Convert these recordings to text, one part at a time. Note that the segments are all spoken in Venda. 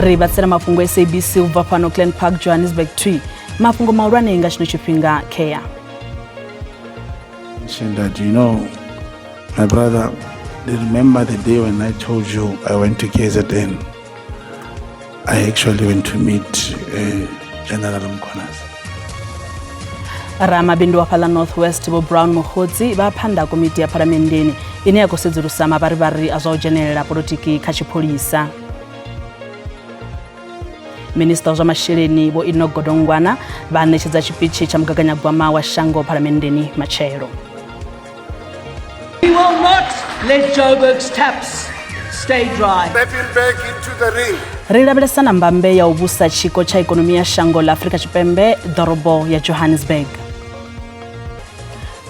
Ri vhatsela mafhungo SABC u bva fhano Glen Park, Johannesburg 2. Mafhungo mahulwane nga tshino tshifhinga kea. That, you know, my brother, remember the day when I told you I went to KZN? I actually went to meet General Mkhwanazi. Ramabindu wa fhaḽa North West Vho Brown Mogotsi vha phanḓa komiti ya phalamenndeni ine ya khou sedzulusa mavharivhari a zwa u dzhenelela polotiki kha tshipholisa. Minista wa zwa masheleni Vho Enoch Godongwana vha ṋetshedza tshipitshi tsha mugaganyagwama wa shango phalamenndeni matshelo. We will not let Joburg's taps stay dry. Stepping back into the ring. Ri lavhelesa na mbambe ya u vhusa tshiko tsha ikonomi ya shango ḽa Afrika Tshipembe ḓorobo ya Johannesburg.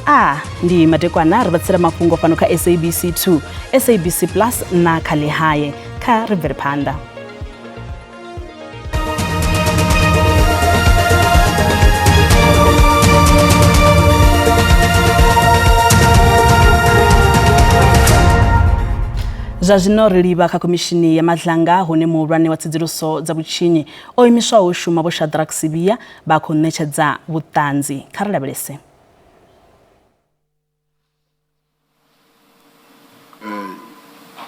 A ndi madekwana ri vhatsela mafhungo fhano kha SABC 2, SABC Plus na kha Lehae. Kha ri bvele phanḓa. Zwa zwino ri livha kha khomishini ya Madlanga hune muhulwane wa tsedzuluso dza vhutshinyi o imiswaho u shuma Vho Shadrack Sibiya vha khou ṋetshedza vhuṱanzi. Kha ri lavhelese.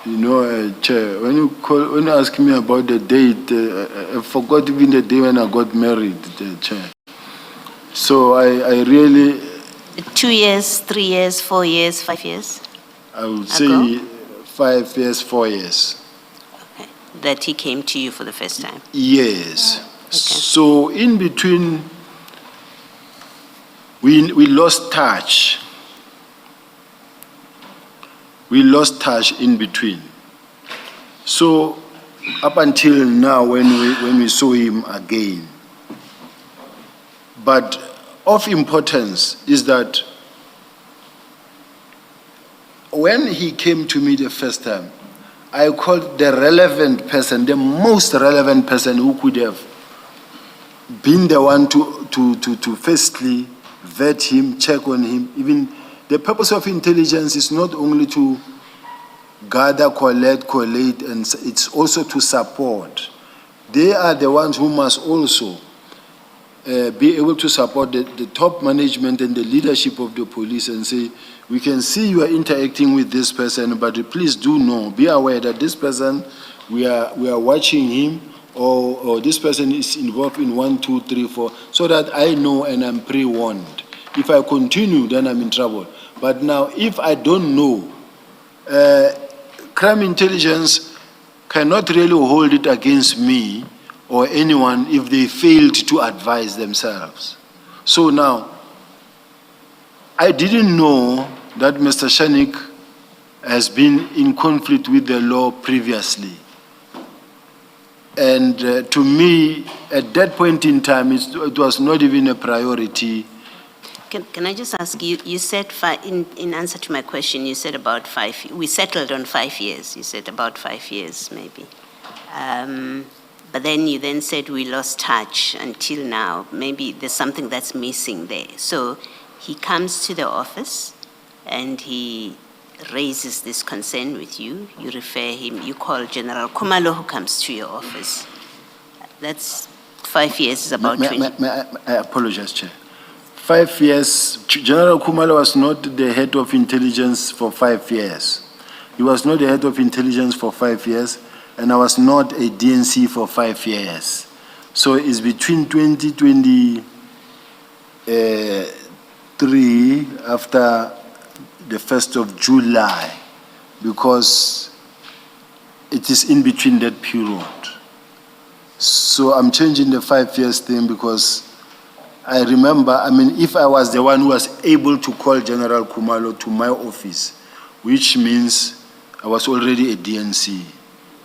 You know, Chair, when you ask me about the date, I forgot even the day when I got married, Chair. So I really... 2 years, 3 years, 4 years, 5 years? I would say 5 years, 4 years. Okay. That he came to you for the first time? Yes. Okay. So in between, we lost touch. We lost touch in between. So up until now when we saw him again. But of importance is that when he came to me the first time, I called the relevant person, the most relevant person who could have been the one to firstly vet him, check on him. Even the purpose of intelligence is not only to gather, collect, collate, and it's also to support. They are the ones who must also be able to support the top management and the leadership of the police and say, we can see you are interacting with this person, but please do know, be aware that this person, we are watching him, or this person is involved in 1, 2, 3, 4, so that I know and I'm pre-warned. If I continue, then I'm in trouble. But now, if I don't know, crime intelligence cannot really hold it against me or anyone if they failed to advise themselves. So now, I didn't know that Mr. Scharnick has been in conflict with the law previously. And to me, at that point in time, it was not even a priority. Can I just ask you, you said in answer to my question, you said about 5, we settled on 5 years. You said about 5 years maybe. But then you then said we lost touch until now. Maybe there's something that's missing there. So he comes to the office and he raises this concern with you. You refer him, you call General Khumalo, who comes to your office. That's 5 years, is about 20. May I apologize, Chair. 5 years, General Khumalo was not the head of intelligence for 5 years. He was not the head of intelligence for 5 years, and I was not a DNC for 5 years. So it's between 2023, after the 1st of July, because it is in between that period. So I'm changing the 5 years thing because I remember, if I was the one who was able to call General Khumalo to my office, which means I was already a DNC.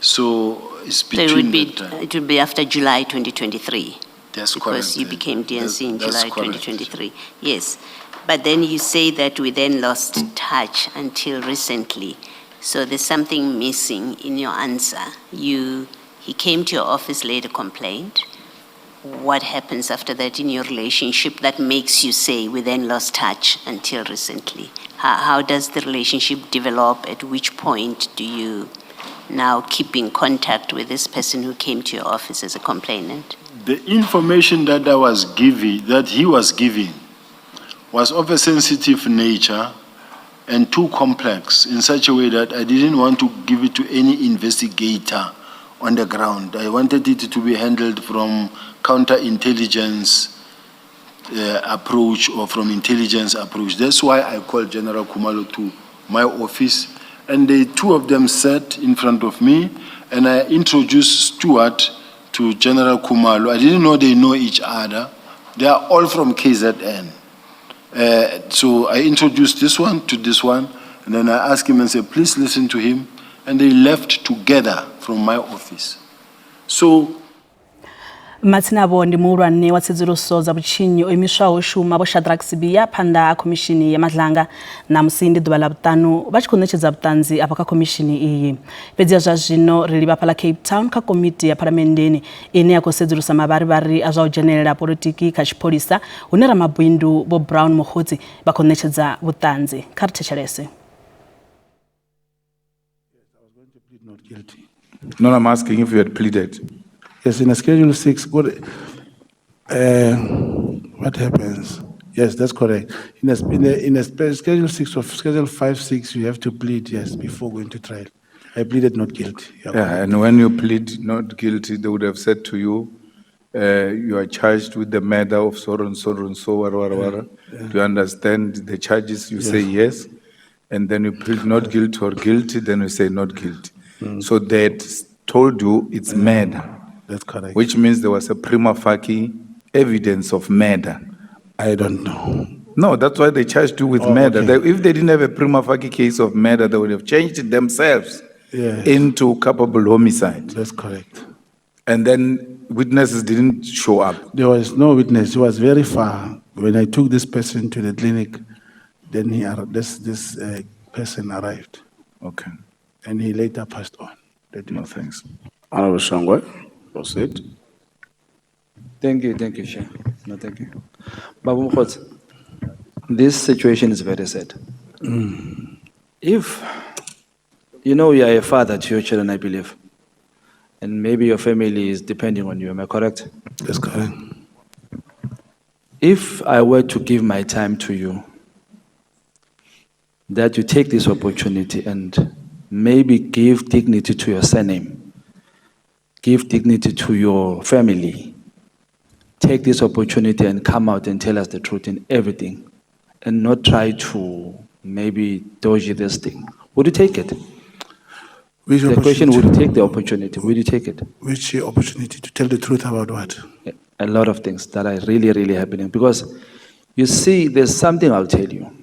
So it's So it would between be, that time. It would be after July 2023. That's Because correct. you became DNC in That's July correct. 2023. Yes. But then you say that we then lost touch until recently. So there's something missing in your answer. He came to your office, laid a complaint. What happens after that in your relationship that makes you say we then lost touch until recently? How does the relationship develop? At which point do you now keeping contact with this person who came to your office as a complainant? The information that I was giving, that he was giving, was of a sensitive nature and too complex in such a way that I didn't want to give it to any investigator on the ground. I wanted it to be handled from counterintelligence approach or from intelligence approach. That's why I called General Khumalo to my office, and the two of them sat in front of me, and I introduced Stuart to General Khumalo. I didn't know they know each other. They are all from KZN. So I introduced this one to this one, and then I asked him and said, please listen to him. And they left together from my office. So Matsina ndi muhulwane wa tsedzuluso dza vhutshinyi o imiswaho u shuma Vho Shadrack Sibiya phanḓa ha khomishini ya Madlanga ṋamusi ndi ḓuvha ḽa vhuṱanu vha tshi khou ṋetshedza vhuṱanzi afha kha khomishini iyi. Fhedzi zwa zwino ri livha fhaḽa Cape Town kha komiti ya phalamenndeni ine ya khou sedzulusa mavharivhari a zwa u dzhenelela polotiki kha tshipholisa hune ramabindu Vho Brown Mogotsi vha khou ṋetshedza vhuṱanzi. Kha ri thetshelese. Not guilty. No, I'm asking if you had pleaded. Yes, in a Schedule 6, what happens? Yes, that's correct. In a Schedule 6 of Schedule 5, 6, you have to plead, yes, before going to trial. I pleaded not guilty. Yeah, Yeah, and when you plead not guilty, they would have said to you, you are charged with the murder of so and so and so, wara, wara, wara. Do you understand the charges? You say yes. And then you plead not guilty or guilty, then you say not guilty. So they had told you it's murder. That's correct. Which means there was a prima facie evidence of murder. I don't know. No, that's why they charged you with Oh, murder. okay. If they didn't have a prima facie case of murder, they would have changed it themselves into culpable homicide. That's correct. And then witnesses didn't show up. There was no witness. He was very far. When I took this person to the clinic, then this person arrived. Okay. And he later passed on. No, thanks. Honorable Shongwe, proceed. Thank you, thank you, Chair. No, thank you. Babu Mogotsi, this situation is very sad. If, you know, you are a father to your children, I believe, and maybe your family is depending on you, am I correct? That's correct. If I were to give my time to you, that you take this opportunity and maybe give dignity to your surname, give dignity to your family, take this opportunity and come out and tell us the truth in everything, and not try to maybe dodge this thing. Would you take it? Which The question, would you opportunity? take the opportunity? Would you take it? Which opportunity to tell the truth about what? A lot of things that are really, really happening. Because you see, there's something I'll tell you.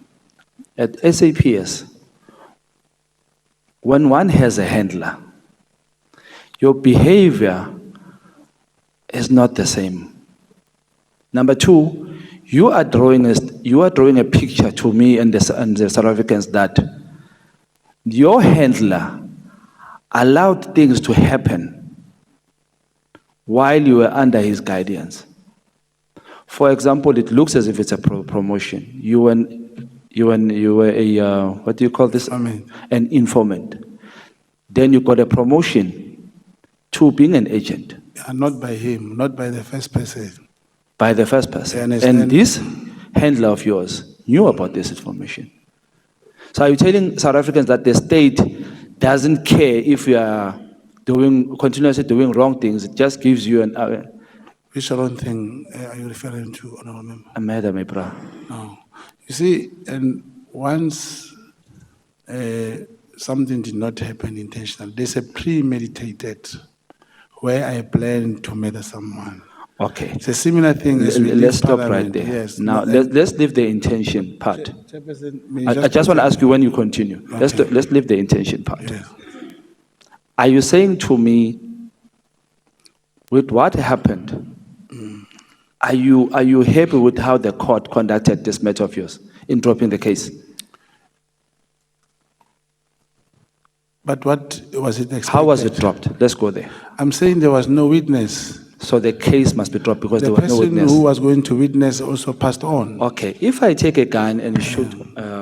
At SAPS, when one has a handler, your behavior is not the same. Number two, you are drawing a picture to me and the South Africans that your handler allowed things to happen while you were under his guidance. For example, it looks as if it's a promotion. You were a what do you call this? Informant. An informant. Then you got a promotion to being an agent. Yeah, not by him, not by the first person. By the first person. I understand. And this handler of yours knew about this information. So are you telling South Africans that the state doesn't care if you are continuously doing wrong things? It just gives you an... Which wrong thing are you referring to, Honorable Member? A murder, my brother. No. You see, and once something did not happen intentionally, there's a premeditated where I plan to murder someone. Okay. It's a similar thing as we Let's leave stop right Parliament. there. Yes. Now, No, let's leave the intention part. Chairperson, may you I just want to ask you when you continue. Okay. Let's leave the intention part. Yes. Are you saying to me, with what happened, are you happy with how the court conducted this matter of yours in dropping the case? But what was it expected? How was it dropped? Let's go there. I'm saying there was no witness. So the case must be dropped because The there was no person witness. who was going to witness also passed on. Okay, if I take a gun and shoot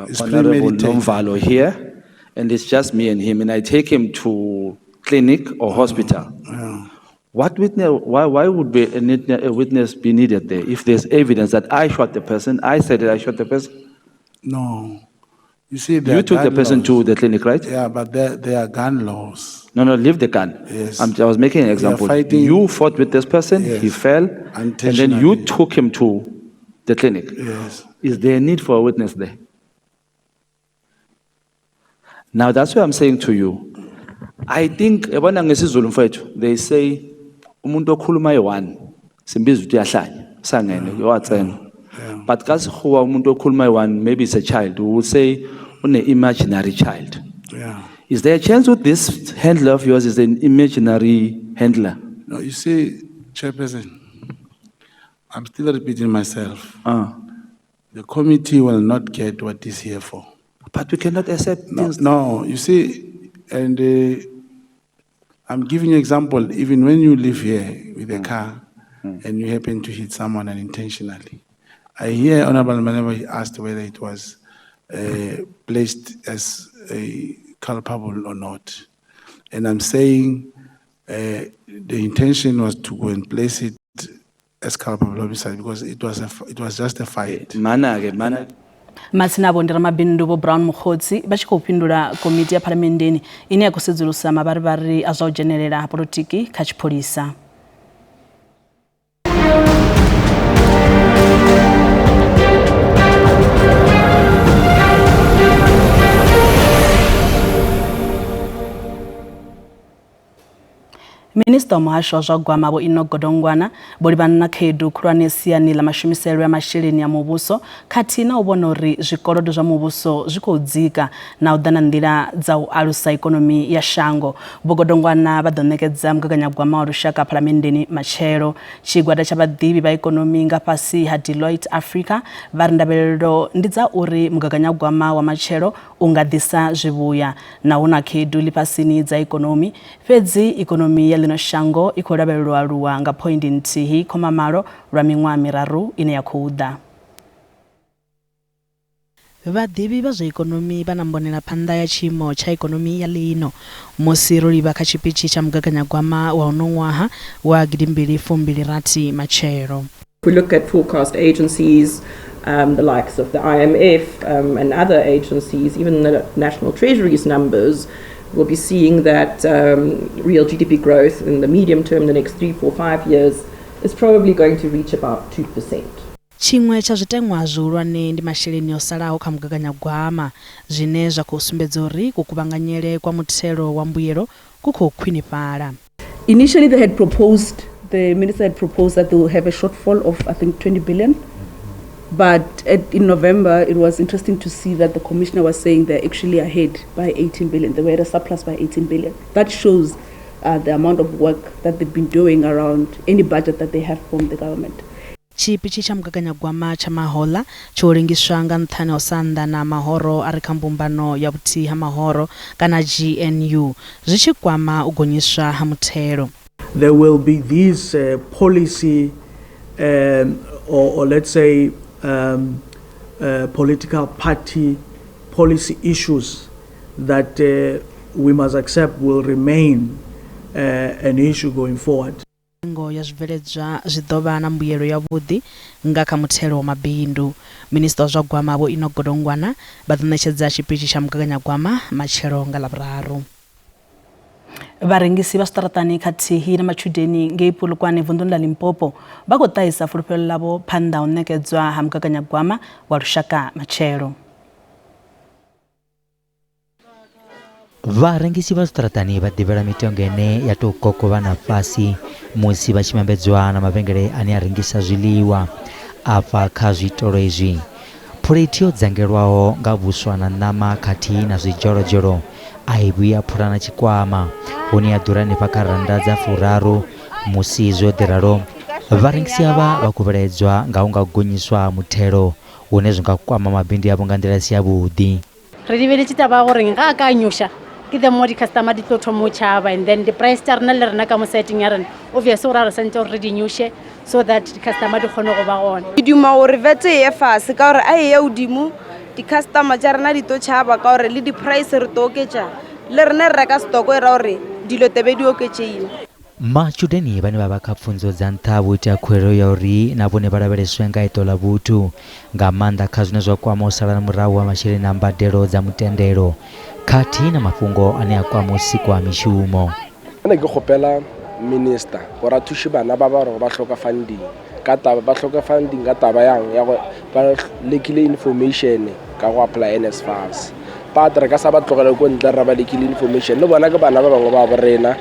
It's Honorable premeditated. Nomvalo here, and it's just me and him, and I take him to clinic or hospital. What witness, why would be a witness be needed there if there's evidence that I shot the person, I said that I shot the person? No. You see, there You are took the gun person laws. to the clinic, right? Yeah, but there are gun laws. No, no, leave the gun. Yes. I was making an We are example. fighting- You fought with this person, he Yes. fell, and then you Intentionally. took him to the clinic. Yes. Is there a need for a witness there? Now, that's what I'm saying to you. I think, yabona ngesiZulu mfowethu, they say, umuntu okhuluma eyi-one, simbiza ukuthi uyahlanya, usangene, uyawatsena. But ka sekgowa umuntu okhuluma eyi-one, maybe it's a child, we will say, une-imaginary child. Yeah. Is there a chance with this handler of yours is an imaginary handler? No, you see, Chairperson, I'm still repeating myself. The committee will not get what is here for. But we cannot accept No, things. no, you see, and I'm giving you example, even when you live here with a car and you happen to hit someone unintentionally. I hear Honorable Malema, he asked whether it was placed as a culpable or not. And I'm saying the intention was to go and place it as culpable homicide because it was just a fight. Mana ke, mana. Matsina ndi ramabindu Vho Brown Mogotsi vha tshi khou fhindula komiti ya phalamenndeni ine ya khou sedzulusa mavharivhari a zwa u dzhenelela ha polotiki kha tshipholisa. Minista wa muhasho wa zwa gwama Vho Enoch Godongwana vho livhana na khaedu khulwane siani ḽa mashumiselo ya masheleni a muvhuso khathihi na u vhona uri zwikolodo zwa muvhuso zwi khou dzika na u ḓa na nḓila dza u alusa ikonomi ya shango. Vho Godongwana vha ḓo ṋekedza mugaganyagwama wa lushaka phalamenndeni matshelo. Tshigwada tsha vhaḓivhi vha ikonomi nga fhasi ha Deloitte Africa vha ri ndavhelelo ndi dza uri mugaganyagwama wa matshelo u nga ḓisa zwivhuya na hu na khaedu ḽifhasini dza ikonomi, fhedzi ikonomi ya ḽino shango i khou lavhelelwa aluwa nga 1.8 lwa miṅwaha miraru ine ya khou ḓa. Vhaḓivhi vha zwa ikonomi vha na mbonelaphanḓa ya tshiimo tsha ikonomi ya ḽino musi ro livha kha tshipitshi tsha mugaganyagwama wa uno ṅwaha wa 2026 matshelo. If we look at forecast agencies, the likes of the IMF and other agencies, even the National Treasury's numbers, we'll be seeing that real GDP growth in the medium term, the next 3, 4, 5 years, is probably going to reach about 2%. Tshiṅwe tsha zwiteṅwa zwihulwane ndi masheleni o salaho kha mugaganyagwama, zwine zwa khou sumbedza uri kukuvhanganyele kwa muthelo wa mbuyelo ku khou khwinifhala. Initially they had proposed, the minister had proposed that they will have a shortfall of, I think, 20 billion. But in November, it was interesting to see that the commissioner was saying they're actually ahead by 18 billion. They were at a surplus by 18 billion. That shows the amount of work that they've been doing around any budget that they have from the government. Tshipitshi tsha mugaganyagwama tsha mahoḽa tsho lingiswa nga nṱhani ha u sa anḓana mahoro a re kha mbumbano ya vhuthihi ha mahoro kana GNU zwi tshi kwama u gonyiswa ha muthelo. There will be these policy or let's say political party policy issues that we must accept will remain an issue going forward. Mitengo ya zwibveledzwa zwi ḓo vha na mbuyelo yavhuḓi nga kha muthelo wa mabindu. Minista wa zwa gwama Vho Enoch Godongwana vha ḓo ṋetshedza tshipitshi tsha mugaganyagwama matshelo nga Ḽavhuraru. Vharengisi vha zwiṱaraṱani khathihi na matshudeni ngei Polokwane vunḓuni ḽa Limpopo vha khou ṱahisa fulufhelo ḽavho phanḓa ha u ṋekedzwa ha mugaganyagwama wa lushaka matshelo. Vharengisi vha zwiṱaraṱani vha ḓivhela mitengo ine ya tou kokovhana fhasi musi vha tshi vhambedzwa na mavhengele ane a rengisa zwiḽiwa. Afha kha zwiitolo izwi, phuleithi yo dzangelwaho nga vhuswa na ṋama khathihi na zwidzholodzholo a i vhuya phula na tshikwama, hune ya ḓura hanefha kha rannda dza 30. Musi zwo ḓi ralo, vharengisi avha vha khou vhelaedzwa nga u nga gonyiswa ha muthelo, hune zwi nga kwama mabindu avho nga nḓila i si yavhuḓi. Re lebeletse taba ya gore ga a ka nyoša ke the more di-customer di tlo thoma ho tšhaba, and then di-price tša rena le rena ka mo siteng ya rena obviously gore a re santse gore re di nyoše so that di-customer di kgone go ba gona. Ke duma gore VAT e ye fase ka gore a e ye godimo di-customer tša rena di tlo tšhaba ka gore le di-price re tlo oketša le rena re reka stock e ra gore Dilo tebe di oketšegile. Matshudeni vhane vha vha kha pfunzo dza nṱha vho ita khuwelelo ya uri na vhone vha lavheleswe nga iṱo ḽa vhuthu, nga maanḓa kha zwine zwa kwama u sala murahu ha masheleni a mbadelo dza mutendelo khathihi na mafhungo ane a kwama u sikwa ha mishumo. Ne ke kgopela minister gore a thuše bana ba ba gore ba hloka funding ka taba ba hloka funding ka taba yang ya gore ba lekile information ka go apply NSFAS but re ka sa ba tlogela ko ntle re ba lekile information le bona ke bana ba bangwe ba bo rena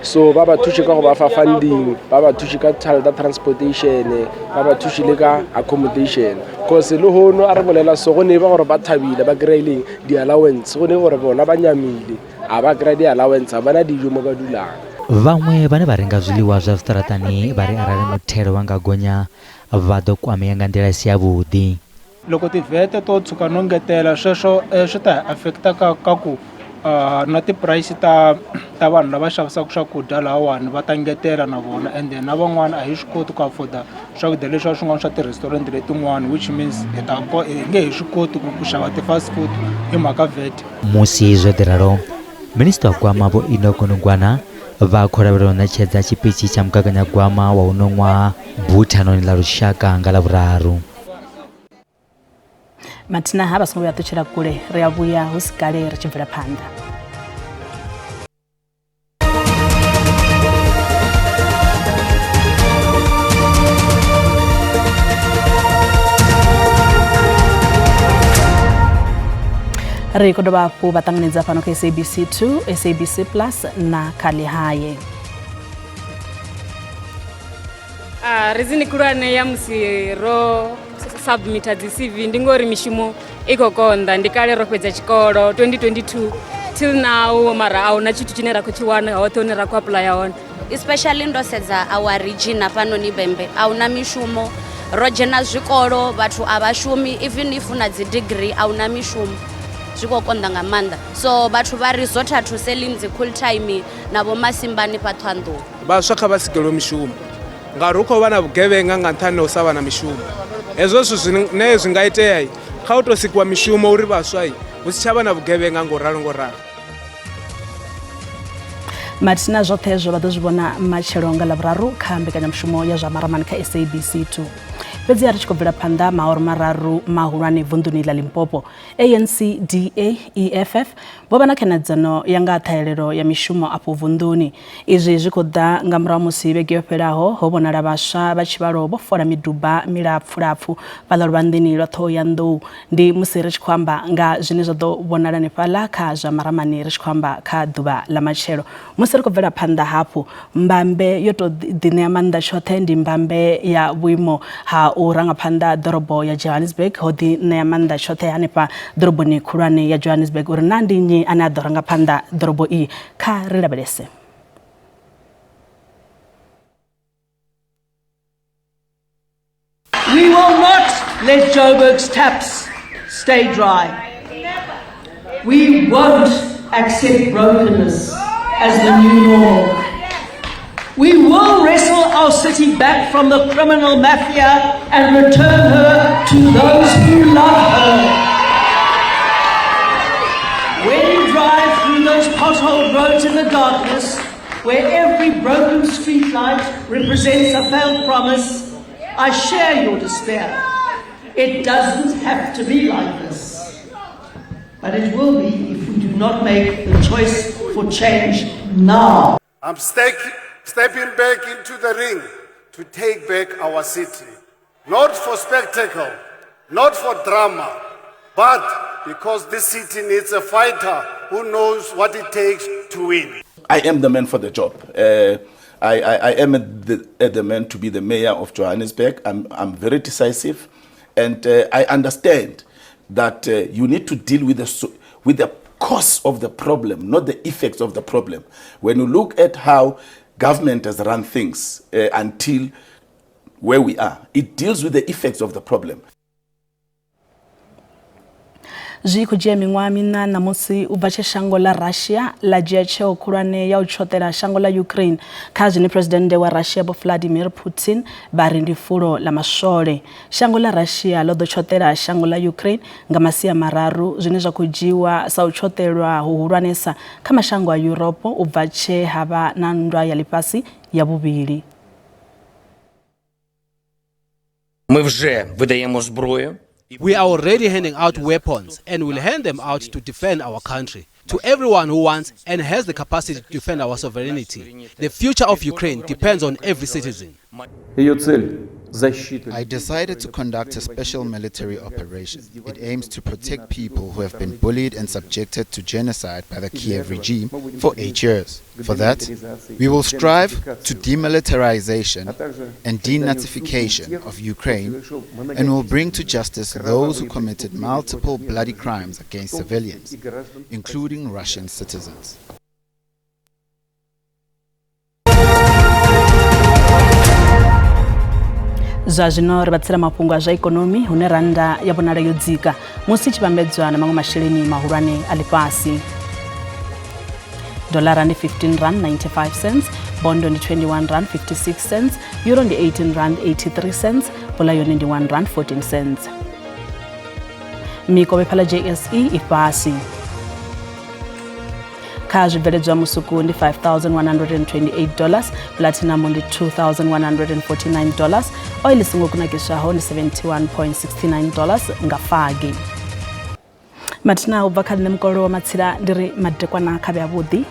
so ba ba thuše ka go ba fa funding ba ba thuše ka tšhelete transportation ba ba thuše le ka accommodation cause le hono a re bolela so go ne ba gore ba thabile ba kry-ileng di-allowance go ne gore bona ba nyamile a ba kry di-allowance a bana dijo mo ba dulang. Vhaṅwe vhane vha renga zwiḽiwa zwa zwiṱaraṱani vha ri arali muthelo wa nga gonya vha ḓo kwamea nga nḓila i si yavhuḓi. Loko ti-VAT to tshuka no ngetela sweswo swi ta hi affect-a ka ka ku na ti-price ta ta vanhu lava xavisaka swakudya lahawani va ta ngetela na vona ende na van'wana a hi swi koti ku afford-a swakudya leswiya swin'wana swa ti-restaurant letin'wana which means hi ta hi nge he swi koti ku xava ti-fast food hi mhaka VAT. Musi zwo ḓi ralo, Minisiṱa wa Gwama Vho Enoch Godongwana vha khou lavhelelwa u ṋetshedza tshipitshi tsha mugaganyagwama wa uno ṅwaha buthanoni ḽa lushaka nga Ḽavhuraru. Mathina ha vha songo vhuya ṱutshela kule, ri a vhuya hu si kale ri tshi bvela phanḓa. Ri khou dovha hafhu vha ṱanganedza fhano kha SABC 2, SABC Plus na kha Ḽihae. Reason khulwane ya musi ro submita dzi CV ndi ngori mishumo i khou konḓa, ndi kale ro fhedza tshikolo 2022 till now mara a huna tshithu tshine ra khou tshi wana hoṱhe hune ra khou apuḽaya hone. Especially ndo sedza our region hafhanoni Vhembe a huna mishumo, ro dzhena zwikolo vhathu a vha shumi, even if una dzi degree a huna mishumo, zwi khou konḓa nga maanḓa. So vhathu vha resort to selling dzi cool time na vho masimbani fha Ṱhohoyanḓou. Vhaswa kha vha sikelwe mishumo ngauri hu khou vha na vhugevhenga nga nṱhani ha u sa vha na mishumo. Hezwo zwithu zwine zwi nga itea kha u tou sikiwa mishumo uri vhaswa hu si tsha vha na vhugevhenga ngo ralo ngo ralo. Mathina zwoṱhe hezwo vha ḓo zwi vhona matshelo nga Ḽavhuraru kha mbekanyamushumo ya zwa maramani kha SABC 2. Fhedzi a ri tshi khou bvela phanḓa mahoro mararu mahulwane vunḓuni ḽa Limpopo, ANC, DA, EFF vho vha na khanedzano ya nga ṱhahelelo ya mishumo afho vunḓuni. Izwi zwi khou ḓa nga murahu musi vhege yo fhelaho ho vhonala vhaswa vha tshivhalo vho fola miduba milapfu-lapfu fhaḽa luvhanḓeni lwa Ṱhohoyanḓou. Ndi musi ri tshi khou amba nga zwine zwa ḓo vhonala hanefhaḽa kha zwa maramani ri tshi khou amba kha ḓuvha ḽa matshelo. Musi ri khou bvela phanḓa hafhu, mbambe yo tou ḓiṋea maanḓa tshoṱhe ndi mbambe ya vhuimo ha u ranga phanḓa ḓorobo ya Johannesburg. Ho ḓiṋea maanḓa tshoṱhe hanefha ḓoroboni khulwane ya Johannesburg uri naa ndi nnyi ane a ḓo ranga phanḓa ḓorobo iyi. Kha ri lavhelese. We will not let Joburg's taps stay dry. We won't accept brokenness as the new normal. We will wrestle our city back from the criminal mafia and return her to those who love her. When you drive through those potholed roads in the darkness, where every broken streetlight represents a failed promise, I share your despair. It doesn't have to be like this. But it will be if we do not make the choice for change now. I'm stepping back into the ring to take back our city. Not for spectacle, not for drama, but because this city needs a fighter who knows what it takes to win. I am the man for the job. I am the man to be the mayor of Johannesburg. I'm very decisive, and I understand that you need to deal with the cause of the problem, not the effects of the problem. When you look at how government has run things until where we are, it deals with the effects of the problem. Zwi khou dzhia miṅwaha miṋa ṋamusi u bva tshe shango ḽa Russia ḽa dzhia tsheo khulwane ya u tshoṱela shango ḽa Ukraine kha zwine Phresidennde wa Russia Vho Vladimir Putin vha ri ndi fulo ḽa maswole. Shango ḽa Russia ḽo ḓo tshoṱela shango ḽa Ukraine nga masia mararu zwine zwa khou dzhiiwa sa u tshoṱelwa huhulwanesa kha mashango a Yuropo u bva tshe ha vha na nndwa ya ḽifhasi ya vhuvhili. Ми вже видаємо зброю. We are already handing out weapons and will hand them out to defend our country, to everyone who wants and has the capacity to defend our sovereignty. The future of Ukraine depends on every citizen. I decided to conduct a special military operation. It aims to protect people who have been bullied and subjected to genocide by the Kiev regime for 8 years. For that, we will strive to demilitarization and denazification of Ukraine and will bring to justice those who committed multiple bloody crimes against civilians, including Russian citizens. Zwa zwino ri vha tsela mafhungo a zwa ikonomi hune randa ya vhonala yo dzika musi tshi vhambedzwa na maṅwe masheleni mahulwane a ḽifhasi. Dollara ndi 15 rand 95 cents, bondo ndi 21 rand 56 cents, euro ndi 18 rand 83 cents, pula yone ndi 1 rand 14 cents. Mikovhe fhala JSE i fhasi. Kha zwibveledzwa musuku ndi $5,128, platinum ndi $2,149, oil isingo kunakiswaho ndi $71.69 nga fagi. Mathina u bva kha nṋe mukolo wa matsila ndi ri madekwana kha vhe avhuḓi.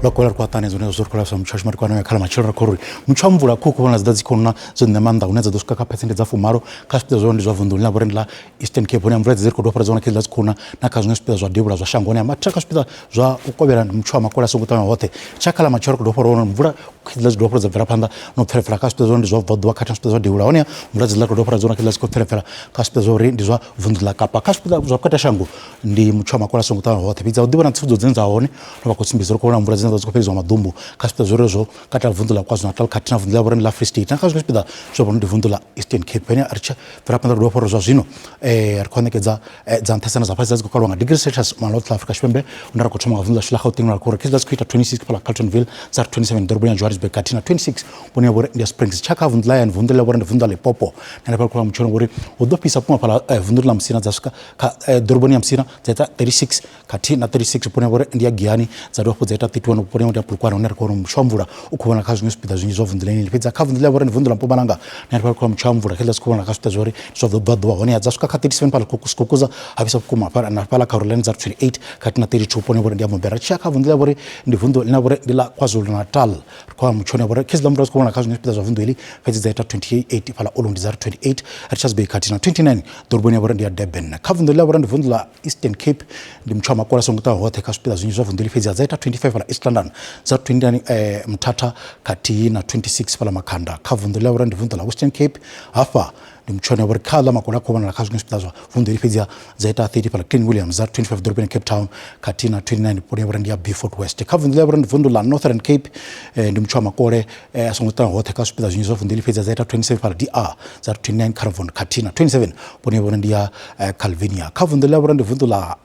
Lokola ri kwaṱane zwone zwo ri khou lavhelesa mutsho washu madekwana ya khala matshelo ra khou ri mutsho wa mvula khukhu vhona dzi ḓa dzi khou na dzo ṋea maanḓa hune dza ḓo swika kha phesenthe dza 80 kha zwipiḓa zwa ndi zwa vunḓu ḽine ḽa vha uri ndi ḽa Eastern Cape, hune mvula dzi ri khou dovha dza wana khedzi dzi khou na na kha zwiṅwe zwipiḓa zwa devhula zwa shango, hone mathina kha zwipiḓa zwa u kovhela mutsho wa makole a songo ṱavhanya hoṱhe. Tsha khala matshelo ri khou dovha wana mvula khedzi dzi dovha dza bvela phanḓa no pfelepfela kha zwipiḓa zwa ndi zwa bvaḓuvha khathihi na zwipiḓa zwa devhula, hone mvula dzi ḽa khou dovha dza wana khedzi dzi khou pfelepfela kha zwipiḓa zwa uri ndi zwa vunḓu ḽa Kapa. Kha zwipiḓa zwa vhukati ha shango ndi mutsho wa makole a songo ṱavhanya hoṱhe, fhedzi a u ḓivha na tsivhudzo dzine dza hone ro vha khou sumbedza ri khou vhona mvula dzine dza dzi khou fhelisiwa maḓumbu kha zwipiḓa zwo zwo katela vunḓu ḽa KwaZulu-Natal khathihi na vunḓu ḽa vhori ndi ḽa Free State na kha zwiṅwe zwipiḓa zwa vhori ndi vunḓu ḽa Eastern Cape. Hene ri tshi bvela phanḓa ri dovha uri zwa zwino ri khou ṋekedza dza nṱhesa na dza fhasi dzi khou kalwa nga degree Celsius maḽa ḽa Afrika Tshipembe, hune ra khou thoma nga vunḓu ḽashu ḽa Gauteng ra khou uri khezwi dzi khou ita 26 fhaḽa Carltonville, dza ri 27 ḓoroboni ya Johannesburg khathihi na 26 vhune ya vhori ndi ya Springs. Tsha kha vunḓu ḽa hayani vunḓu ḽa vhori ndi vunḓu ḽa Limpopo na hanefha ri khou vha mutshelo ngori hu ḓo fhisa vhukuma fhaḽa vunḓu ḽa Musina dza swika kha ḓoroboni ya Musina dza ita 36 khathihi na 36 vhuponi ha vhori ndi ya Giyani, dza dovha hafhu dza ita 31 vhuponi ha Polokwane, hune ri khou wana mutsho wa mvula u khou vhona kha zwiṅwe zwipiḓa zwinzhi zwa vunḓu ḽeneli. Fhedzi kha vunḓu ḽa vhori ndi vunḓu ḽa Mpumalanga na hanefha ri khou wana mutsho wa mvula khezwi dzi khou vhona kha zwipiḓa zwa uri zwa bva ḓuvha, hone dza swika kha 37 fhaḽa Skukuza ha fhisa vhukuma fhaḽa na fhaḽa kha Rulani dza 28 khathihi na 32 vhuponi ha vhori ndi ya Mobera. Tshi ya kha vunḓu ḽa vhori ndi vunḓu ḽine vhori ndi ḽa KwaZulu-Natal, ri khou wana mutsho une vhori khezwi ḽa mvula dzi khou vhona kha zwiṅwe zwipiḓa zwa vunḓu heḽi, fhedzi dza ita 28 fhaḽa Ulundi dza ri 28 Richards Bay khathihi na 29 ḓoroboni ya vhori ndi ya Durban. Kha vunḓu ḽa vhori ndi vunḓu ḽa Eastern Cape ndi mutsho wa makole a songo ṱaha hoṱhe kha zwipiḓa zwinzhi zwa vunḓu heḽi, fhedzi dza ita 25 fhaḽa East London, dza 29 Mthatha khathihi na 26 fhaḽa Makhanda. Kha vunḓu ḽa vhori ndi vunḓu ḽa Western Cape hafha ndi mutsho une vhori kha ḽa makole a khou vhonala kha zwiṅwe zwipiḓa zwa vunḓu heḽi, fhedzi dza ita 30 fhaḽa Clean Williams, dza 25 ḓoroboni ya Cape Town khathihi na 29 vhuponi ya vhori ndi ya Beaufort West. Kha vunḓu ḽa vhori ndi vunḓu ḽa Northern Cape ndi mutsho wa makole a songo ṱaha hoṱhe kha zwipiḓa zwinzhi zwa vunḓu heḽi, fhedzi dza ita 27 fhaḽa DR, dza 29 Caravan khathihi na 27 vhuponi ya vhori ndi ya Calvinia. Kha vunḓu ḽa vhori ndi vunḓu ḽa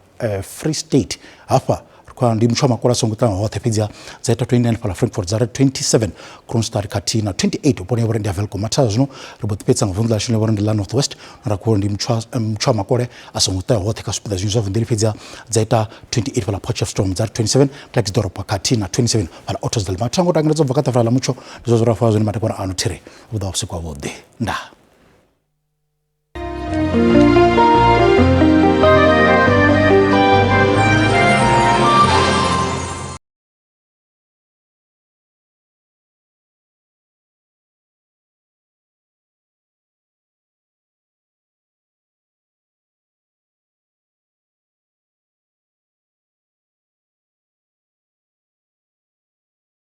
Free State hafha ndi mutsho wa makole a songo ṱaha hoṱhe, fhedzi dza ita 29 fhaḽa Frankfurt, dza ri 27 Kroonstad khathihi na 28 vhuponi ya vhori ndi ya Welkom. Mathada zwino ri mbo ḓi fhedzisa nga vunḓu ḽashu ḽine vhori ndi ḽa North West, ra khou ndi mutsho wa makole a songo ṱaha hoṱhe kha zwipiḓa zwinzhi zwa vunḓu heḽi, fhedzi dza ita 28 fhaḽa Potchefstroom, dza ri 27 Klerksdorp khathihi na 27 fhaḽa Ottosdal. Mathango tangeledza u bva kha ṱafula ḽa mutsho ndi zwa zwo ra fha zwone madekwana ano thiri vhu ḓa vhusiku havhuḓi. Ndaa.